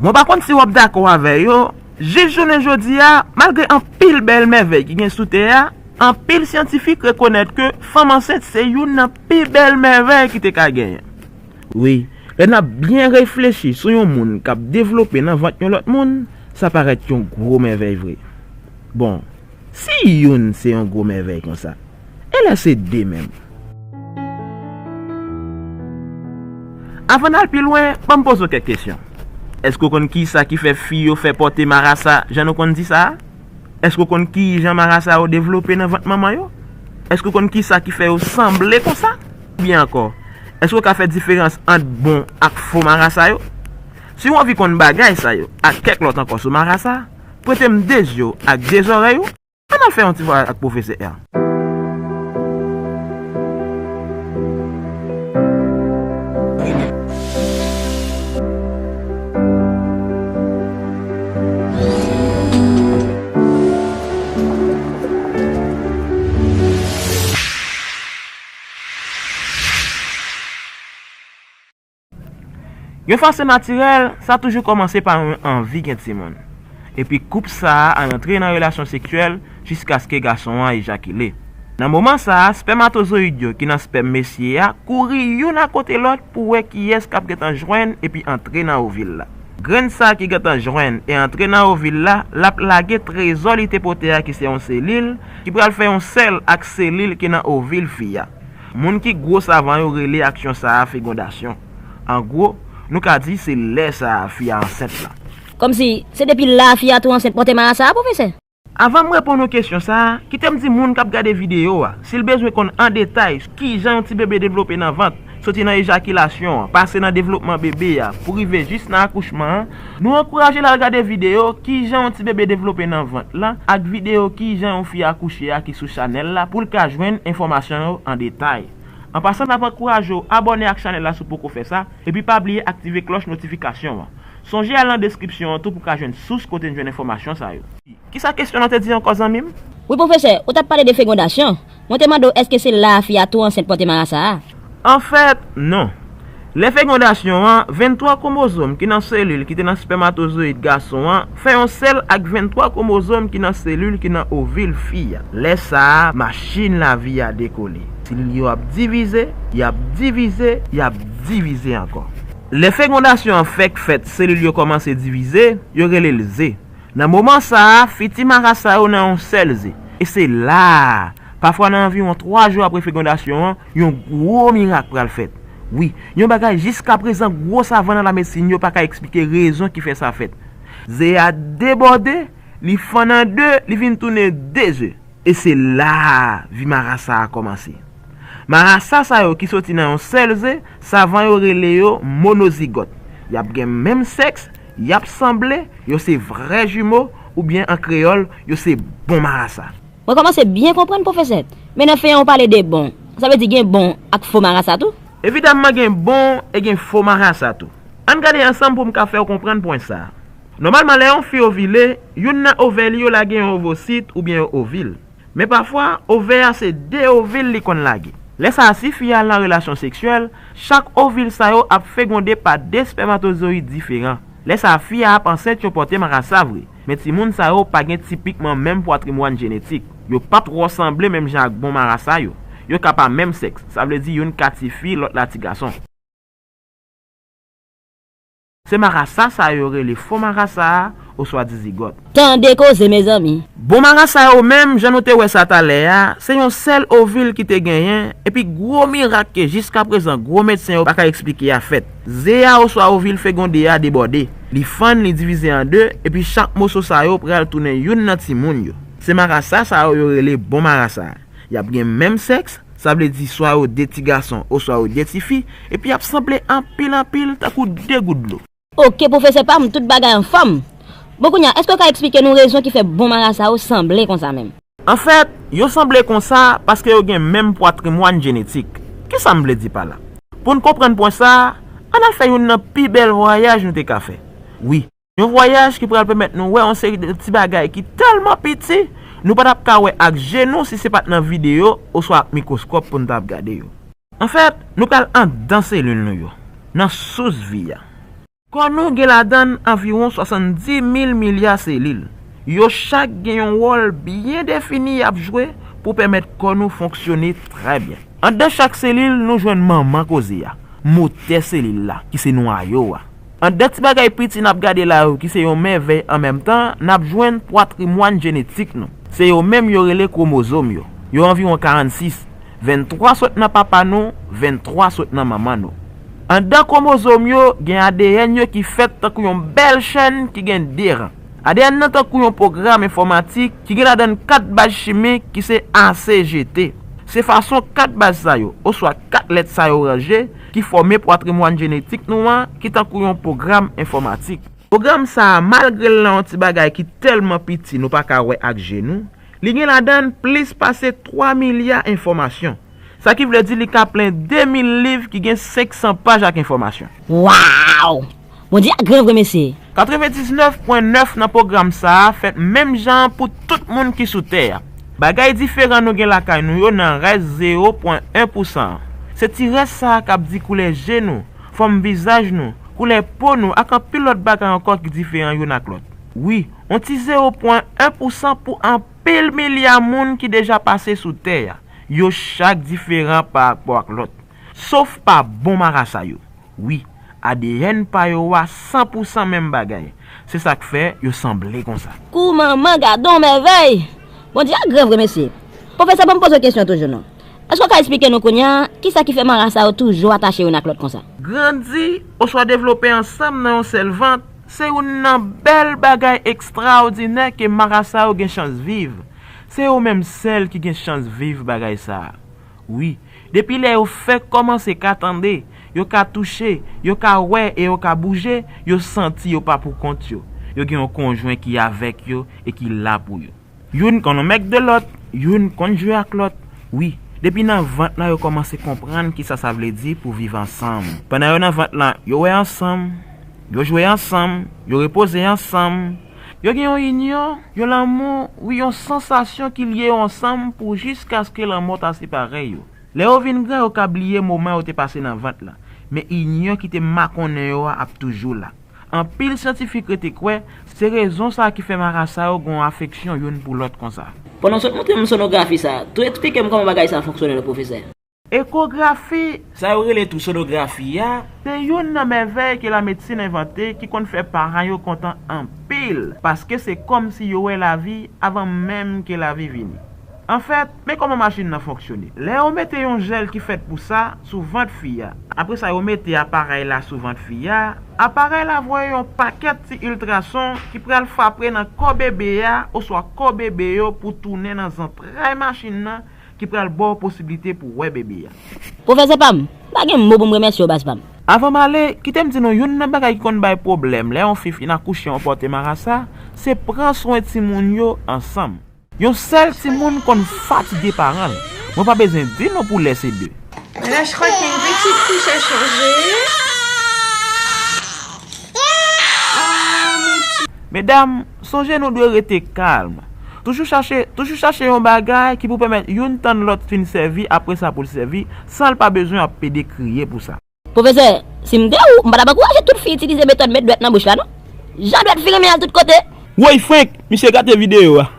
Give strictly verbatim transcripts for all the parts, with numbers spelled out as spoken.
Mwen pa konn si w ap dakò avè yo, jis jounen jodi a, malgre anpil bèl mèvèy ki gen sou tè a, anpil syantifik rekonèt ke fanm ansent se youn nan pi bèl mèvèy ki te ka genyen. Wi, lè n ap byen reflechi sou yon moun k ap devlope nan vant yon lòt moun, sa parèt yon gwo mèvèy vre. Bon, si youn se yon gwo mèvèy konsa, e lè se de menm? Avan n al pi lwen, ban m poze w kèk kesyon. Èske w konn kisa ki fè fi yo fè pòte marasa, jan nou konn di sa a? Èske w konn kijan marasa yo devlope nan vant manman yo? Èske w konn kisa ki fè yo sanble konsa? Oubyen ankò, èske w ka fè diferans ant bon ak fo marasa yo? Si w anvi konn bagay sa yo ak kèk lòt ankò sou marasa, prete m de zye w ak de zòrèy ou. Ann al fè yon ti vwayaj ak Pwofesè R. Yon fason natirèl, sa toujou kòmanse pa yon anvi gen timoun. Epi koup sa a al antre nan relasyon seksyèl jiskaske gason an ejakile. Nan moman sa a, spèmatozoyid yo ki nan spèm mesye a kouri youn akote lòt pou wè kiyès k ap gentan jwenn epi antre nan ovil la. Grenn sa a ki gentan jwenn e antre nan ovil la, l ap lage trezò li te pote a ki se yon selil, ki pral fè yon sèl ak selil ki nan ovil fi a. Moun ki gwo savan yo rele aksyon sa a fegondasyon. An gwo, nou ka di se lè sa a fi a ansent la. Kòmsi, se depi la a fi a tou ansent pòte marasa a, pwofesè? Avan m reponn ou kesyon sa a, kite m di moun k ap gade videyo a, si l bezwen konn an detay kijan yon ti bebe devlope nan vant, soti nan ejakilasyon an, pase nan devlopman bebe a, pou rive jis nan akouchman an, nou ankouraje l al gade videyo Kijan yon ti bebe devlope nan vant lan ak videyo Kijan yon fi akouche a ki sou chanèl la pou l ka jwenn enfòmasyon yo an detay. An pasan, n ap ankouraje w abòne ak chanèl la si w poko fè sa, epi pa bliye aktive klòch notifikasyon an. Sonje al nan deskripsyon an tou pou w ka jwenn sous kote n jwenn enfòmasyon sa yo. Kisa kesyon an te di ankò, zanmi m? Wi, pwofesè, ou t ap pale de fegondasyon. Mwen te mande w èske se la a fi a tou ansent pòte marasa a? Anfèt, non. Lè fegondasyon an, venntwa kwomozòm ki nan selil ki te nan spèmatozoyid gason an fè yon sèl ak venntwa kwomozòm ki nan selil ki nan ovil fi a. Lè sa a, machin lavi a dekole. Selil yo ap divize, y ap divize, y ap divize ankò. Lè fegondasyon an fèk fèt, selil yo kòmanse divize, yo rele l ze. Nan moman sa a, fiti marasa yo nan yon sèl ze. E se la a, pafwa nan anviwon twa jou apre fegondasyon an, yon gwo mirak pral fèt. Wi, yon bagay jiskaprezan gwo savan nan lamedsin yo pa ka eksplike rezon ki fè sa fèt. Ze a debòde, li fann an de, li vin tounen de ze. E se la a vi marasa a kòmanse. Marasa sa yo ki soti nan yon sèl ze, savan yo rele yo monozigòt. Y ap gen menm sèks, y ap sanble, yo se vrè jimo, oubyen an kreyòl, yo se bon marasa. Mwen kòmanse byen konprann, pwofesè. Men nan fen an, ou pale de bon. Sa vle di gen bon ak fo marasa tou? Evidamman, gen bon e gen fo marasa tou. Ann gade ansanm pou m ka fè w konprann pwen sa a. Nòmalman, lè yon fi ovile, youn nan ovè li yo lage yon ovosit oubyen yon ovil. Men pafwa, ovè a se de ovil li konn lage. Lè sa a, si fi a al nan relasyon seksyèl, chak ovil sa yo ap fegonde pa de spèmatozoyid diferan. Lè sa a, fi a ap ansent yon pòte marasa vre. Men timoun sa yo pa gen tipikman menm patrimwàn jenetik. Yo pa twò sanble menm jan ak bon marasa yo. Yo ka pa menm sèks, sa vle di youn ka tifi, lòt la tigason. Se marasa sa yo rele fo marasa a, oswa dizigòt. Tande koze, mezanmi! Bon marasa yo menm, jan nou te wè sa talè a, se yon sèl ovil ki te genyen, epi gwo mirak ke jiskaprezan gwo medsen yo pa ka eksplike a fèt. Ze a oswa ovil fegonde a debòde. Li fann, li divize an de, epi chak moso sa yo pral tounen youn nan timoun yo. Se marasa sa yo yo rele bon marasa. Y ap gen menm sèks, sa vle di swa yo de ti gason oswa yo de ti fi, epi y ap sanble anpil anpil tankou de gout dlo. Oke, pwofesè pa m, tout bagay anfòm. Bon, kounye a, èske w ka eksplike nou rezon ki fè bon marasa yo sanble konsa menm? Anfèt, yo sanble konsa paske yo gen menm patrimwàn jenetik. Kisa m vle di pa la? Pou n konprann pwen sa a, ann al fè youn nan pi bèl vwayaj nou te ka fè. Wi, yon vwayaj ki pral pèmèt nou wè yon seri de ti bagay ki tèlman piti, nou pa t ap ka wè ak je nou si se pa t nan videyo oswa ak mikwoskòp pou n t ap gade yo. Anfèt, nou pral anndan selil nou yo, nan sous vi a. Kò nou gen ladan l anviwon swasanndimil milya selil. Yo chak gen yon wòl byen defini y ap jwe pou pèmèt kò nou fonksyone trè byen. Anndan chak selil, nou jwenn manman koze a, motè selil la, ki se nwayo a. Anndan ti bagay piti n ap gade la yo, ki se yon mèvèy an menm tan, n ap jwenn pwatrimwàn jenetik nou. Se yo menm yo rele kwomozòm yo. Yo anviwon karannsis. Venntwa sot nan papa nou, venntwa sot nan manman nou. Anndan kwomozòm yo, gen A D N yo ki fèt tankou yon bèl chèn ki gen de ran. A D N nan tankou yon pwogram enfòmatik ki gen ladan l kat baz chimik ki se A C G T. Se fason kat baz sa yo, oswa kat lèt sa yo ranje, ki fòme pwatrimwàn jenetik nou an, ki tankou yon pwogram enfòmatik. Pwogram sa a, malgre l nan yon ti bagay ki tèlman piti nou pa ka wè ak je nou, li gen ladan l plis pase twa milya enfòmasyon. Sa ki vle di li ka plen de mil liv ki gen senk san paj ak enfòmasyon. Waw! Bondye a gran vre mesye! Katrevendiznèf pwen nèf nan pwogram sa a fèt menm jan an pou tout moun ki sou tè a. Bagay diferan nou gen lakay nou yo nan rès zewo pwen en pousan an. Se ti rès sa a k ap di koulè je nou, fòm vizaj nou, koulè po nou ak anpil lòt bagay ankò ki diferan youn ak lòt. Wi, yon ti zewo pwen en pousan pou anpil milya moun ki deja pase sou tè a. Yo chak diferan pa rapò ak lòt. Sof pa bon marasa yo. Wi, A D N pa yo a san pousan menm bagay. Se sa k fè yo sanble konsa. Kou manman, gadon mèvèy! Bondye a gran vre mesye. Pwofesè, ban m poze w kesyon toujou non. Èske w ka eksplike nou kounye a, kisa ki fè marasa yo toujou atache youn ak lòt konsa? Grandi, oswa devlope ansanm nan yon sèl vant, se youn nan bèl bagay ekstraòdinè ke marasa yo gen chans viv. Se yo menm sèl ki gen chans viv bagay sa a. Wi, depi lè yo fèk kòmanse ka tande, yo ka touche, yo ka wè e yo ka bouje, yo santi yo pa poukont yo. Yo gen yon konjwen ki avèk yo e ki la pou yo. Youn konn yon mèg de lòt, youn konn jwe ak lòt. Wi, depi nan vant la yo kòmanse konprann kisa sa vle di pou viv ansanm. Pandan yo nan vant la, yo wè ansanm, yo jwe ansanm, yo repoze ansanm. Yo gen yon inyon, yon lanmou, wi, yon sansasyon ki lye yo ansanm pou jiskaske lanmò ta separe yo. Lè yo vin gran, yo ka bliye moman yo te pase nan vant la, men inyon ki te makonnen yo a ap toujou la. Anpil syantifik rete kwè se rezon sa a ki fè marasa yo gen yon afeksyon youn pou lòt konsa. Pandan w sot montre m sonografi sa a, tou eksplike m kòman bagay sa a fonksyone non, pwofesè. Ekografi, sa yo rele tou sonografi a, se youn nan mèvèy ke lamedsin envante ki konn fè paran yo kontan anpil, paske se kòmsi yo wè lavi avan menm ke lavi vini. Anfèt, men kòman machin nan fonksyone. Lè yo mete yon jèl ki fèt pou sa sou vant fi a, apre sa yo mete aparèy la sou vant fi a, aparèy la voye yon pakèt ti iltrason ki pral frape nan kò bebe a oswa kò bebe yo pou tounen nan zantray machin nan ki pral ba w posiblite pou w wè bebe a. Pwofesè pa m, m pa gen mo pou m remèsye w baz pa m. Avan m ale, kite m di nou youn nan bagay ki konn bay pwoblèm lè yon fi fin akouche yon pòte marasa, se pran swen timoun yo ansanm. Yon sèl timoun konn fatige paran l. Mwen pa bezwen di nou pou lè se de. Là, je crois qu'il y a une petite couche à changer. Ah, mon petit. Medam, sonje nou dwe rete kalm. Toujou chache, toujou chache yon bagay ki pou pèmèt youn tann lòt fin sèvi, apre sa pou l sèvi, san l pa bezwen ap pede kriye pou sa. Pwofesè, si m te ou, m pa t ap ankouraje tout fi itilize metòd met dwèt nan bouch la non. Jan dwèt fi renmen al tout kote. Woy frenk, misye gate videyo a.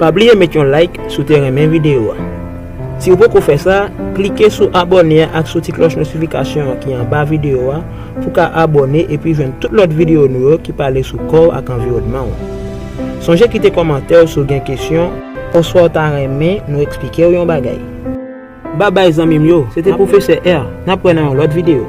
Pa bliye met yon like si w te renmen videyo a. Si w poko fè sa, klike sou abòne a ak sou ti klòch notifikasyon an ki anba videyo a pou w ka abòne epi jwenn tout lòt videyo nou yo ki pale sou kò w ak anviwònman w. Sonje kite kòmantè w si w gen kesyon oswa w ta renmen nou eksplike w yon bagay. Babay zanmi m yo, se te Pwofesè R. N ap wè nan yon lòt videyo.